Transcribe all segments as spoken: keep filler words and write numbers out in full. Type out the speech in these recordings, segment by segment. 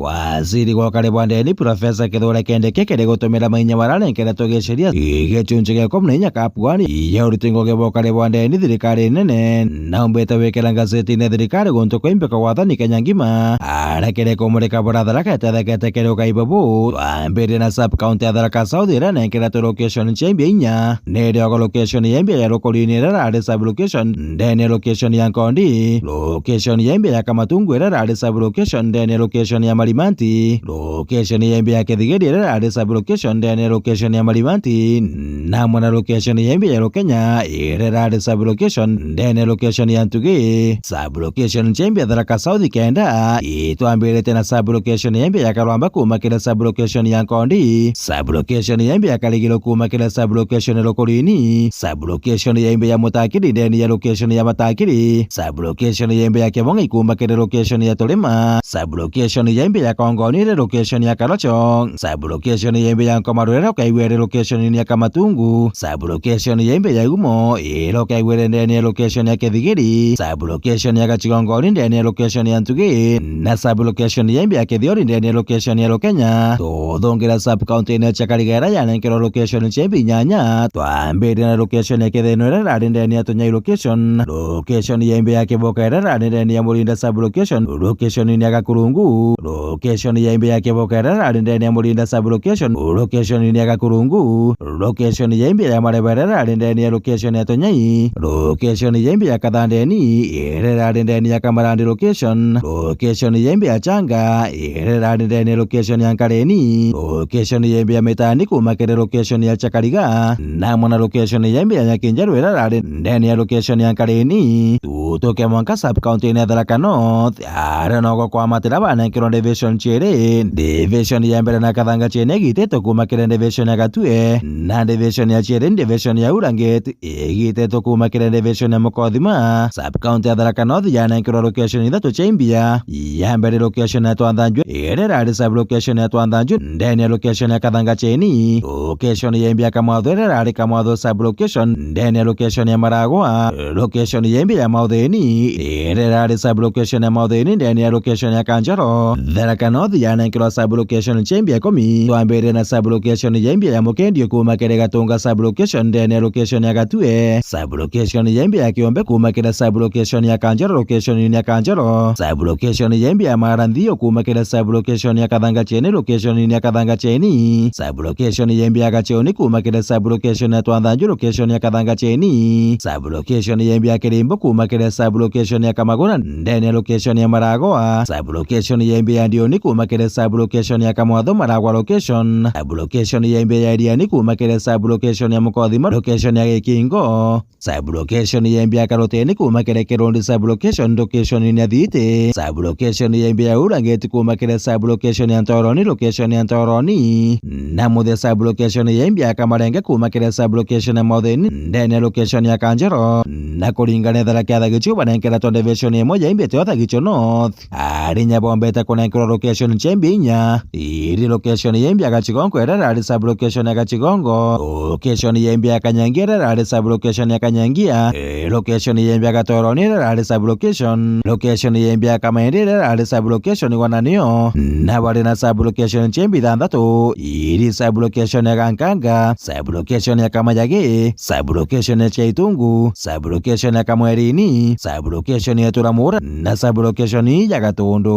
Waziri wa ukari bwa ndeni, Profesa Kithure Kindiki, kiri gutumira mainya maranenkere tugiceria gicunci gia ikumi na inya ka pwani ya uriti ngugi bwa ukari bwa ndeni thirikari nene, naumbite wikira ngazetine ya thirikari guntu kwa imbi kwa wathani Kenya ngima. Arekere kumurika buria Tharaka itethekete kiri ugai bubu, twambirie na sub county ya Tharaka South iria nenkere tu location cia imbi inya. Ni riogo location ya imbi ya Rukuri-ini iria irari sub location ndene ya location ya Nkondi, location ya imbi ya Kamatungu iria irari sub location ndene ya location ya Marimanti, location ya imbi ya Kithigiri iria irari sub location ndene ya location ya Marimanti, na amwe na location ya imbi ya Rukenya iria irari sub location ndene ya location ya Ntugi. Sub location cia imbi ya Tharaka South kenda itwambirite na sub location ya imbi ya Karwamba kuuma kiri sub location ya Nkondi, sub location ya imbi ya Karigiro kuuma kiri sub location ya Rukuri-ini, sub location ya imbi ya Mutakiri ndene ya location ya Matakiri, sub location ya imbi ya Kibong'ei kuuma kiri location ya Turima, sub location ya imbi ya Kongoni iri location ya Karocho, sub location ya imbi ya Nkomarwere ukaigua iri location ya Kamatungu, sub location ya imbi ya Iumo iri ukaigua iri ndene ya location ya Kithigiri, sub location ya Gachigongoni ndene ya location ya Ntugi, na sub location ya imbi ya Kithiori ndene ya location ya Rukenya. Tuthungira sub county-ini ya Chakarigera yanenkerwa location cia imbi inyanya, twambirie na location ya Kitheno iria irari ndene ya Tunyai location, location ya imbi ya Kiboka iria irari ndene ya Murinda sub location, location ya Gakurungu, location ya imbi ya Kiboka iria irari ndene ya Murinda sub location, location ya Gakurungu, location ya imbi ya Mareba iria irari ndene ya location ya Tunyai, location ya imbi ya Kathandeni iria irari ndene ya Kamarandi location, location ya imbi ya Changa iria irari ndene ya location ya Nkareni, location ya imbi ya Mitani kuuma kiri location ya Chakariga, na amwe na location ya imbi ya Nyakinjeru iria irari ndene ya location ya Nkareni. Tutuke mwanka sub county-ini ya Tharaka North, aria nogo kwamatira banenkerwa division ciiri. Division ya mbere na Kathanga Chiene igititwe kuuma kiri division ya Gatue, na division ya ciiri ni division ya Urangate igititwe kuuma kiri division ya Mukothima. Sub county ya Tharaka North yanenkerwa location ithatu cia imbia. Ya mbere location ya Twanthanju, iria irari sub location ya Twanthanju ndene ya location ya Kathanga Chieni, location ya imbia ya Kamwatho iria irari Kamwatho sub location ndene ya location ya Maragwa, location ya imbia ya Mautheni iria irari sub location ya Mautheni ndene ya location ya Kanjoro. Tharaka North yanenkerwa sub location cia imbia ikumi, twambirie na sub location ya imbia ya Mukendio kuuma kiri Gatunga sub location ndene ya location ya Gatue, sub location ya imbia ya Kiombe kuuma kiri sub location ya Kanjoro location ya Kanjoro, sub location ya imbia ya Maranthio kuuma kiri sub location ya Kathanga Chieni location ya Kathanga Chieni, sub location ya imbia ya Gacheoni kuuma kiri sub location ya Twanthanju location ya Kathanga Chieni, sub location ya imbia ya Kirimbo kuuma kiri sub location ya Kamagura ndene ya location ya Maragoa, sub location ya imbia ya Ndioni kuuma kiri sub location ya Kamwatho Maragwa location, sub location ya imbia ya Iriani kuuma kiri sub location ya Mukothima location ya Gikingo, sub location ya imbia ya Karuteni kuuma kiri Kirundi sub location location ya Thiti, sub location ya imbia ya Urangeti kuuma kiri sub location ya Ntoroni location ya Ntoroni, na Muthia sub location ya imbia ya Kamarenge kuuma kiri sub location ya Mautheni ndene ya location ya Kanjoro, na kuringana na Tharaka Gichu banenkera twa division imwe ya imbia twa Thagichu North. Arinya bombete kunenkerwa location cia imbia inya, iri location ya imbia ya Gachigongo iria irari sub location ya Gachigongo, location ya imbia ya Kanyangia iria irari sub location ya Kanyangia, eh, location ya imbia ya Gatoroni iria irari sub location, location ya imbia ya Kamaindi iria irari sub location gwa Nanio, na bari na sub location cia imbia ithanthatu, iri sub location ya Gankanga, sub location ya Kamayagi, sub location ya Chaitungu, sub location ya Kamwerini, sub location ya Turamura, na sub location ya Gatundu.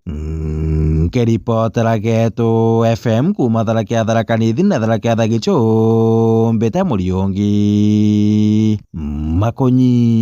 Mm, nkiripotera Getu F M kuuma Tharaka ya Tharaka Nithi na Tharaka ya Thagichu, mbita Muriungi Makonyi.